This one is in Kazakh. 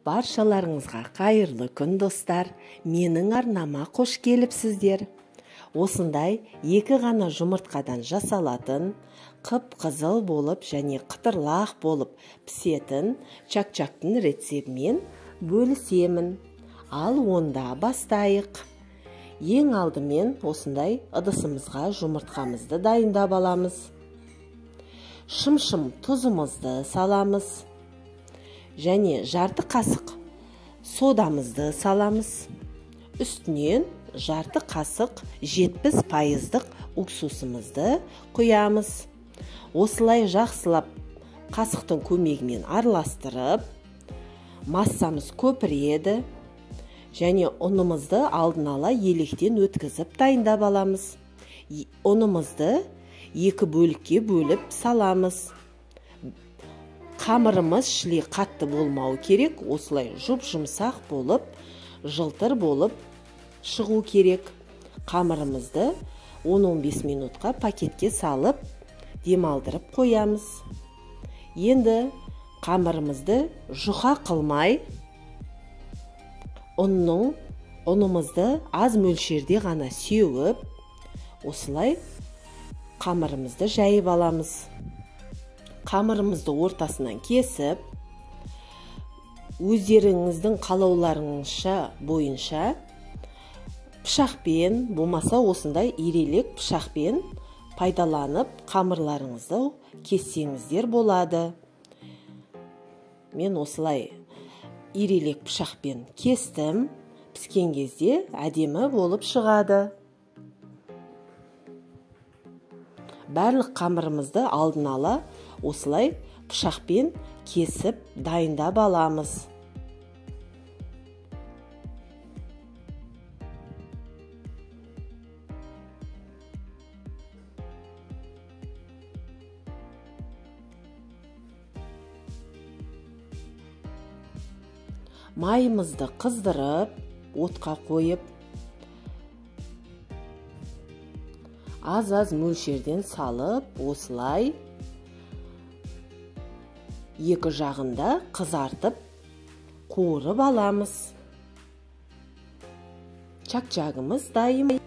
Баршаларыңызға қайырлы күн, достар. Менің арнама қош келіпсіздер. Осындай екі ғана жұмыртқадан жасалатын, қып-қызыл болып және қытырлақ болып пісетін чак-чактың рецептімен бөлісемін. Ал онда бастайық. Ең алдымен осындай ыдысымызға жұмыртқамызды дайындап аламыз. Шым-шым тұзымызды саламыз. Және жарты қасық содамызды саламыз. Үстінен жарты қасық 70% уксусымызды құямыз. Осылай жақсылап қасықтың көмегімен араластырып, массамыз көпіреді. Және ұнымызды алдын ала електен өткізіп дайындап аламыз. Ұнымызды екі бөлікке бөліп саламыз. Қамырымыз шілей қатты болмау керек, осылай жұп-жұмсақ болып, жылтыр болып шығу керек. Қамырымызды 10-15 минутқа пакетке салып, демалдырып қоямыз. Енді қамырымызды жұқа қылмай, ұнымызды аз мөлшерде ғана сеуіп, осылай қамырымызды жайып аламыз. Қамырымызды ортасынан кесіп, өздеріңіздің қалауларыңызша бойынша пышақпен, болмаса осындай ирелек пышақпен пайдаланып қамырларыңызды кессеңіздер болады. Мен осылай ирелек пышақпен кестім. Піскен кезде әдемі болып шығады. Барлық қамырымызды алдын ала осылай пышақпен кесіп дайындап аламыз. Майымызды қыздырып, отқа қойып, аз-аз мөлшерден салып, осылай екі жағында қызартып, қуырып аламыз. Чак-чагымыз дайын.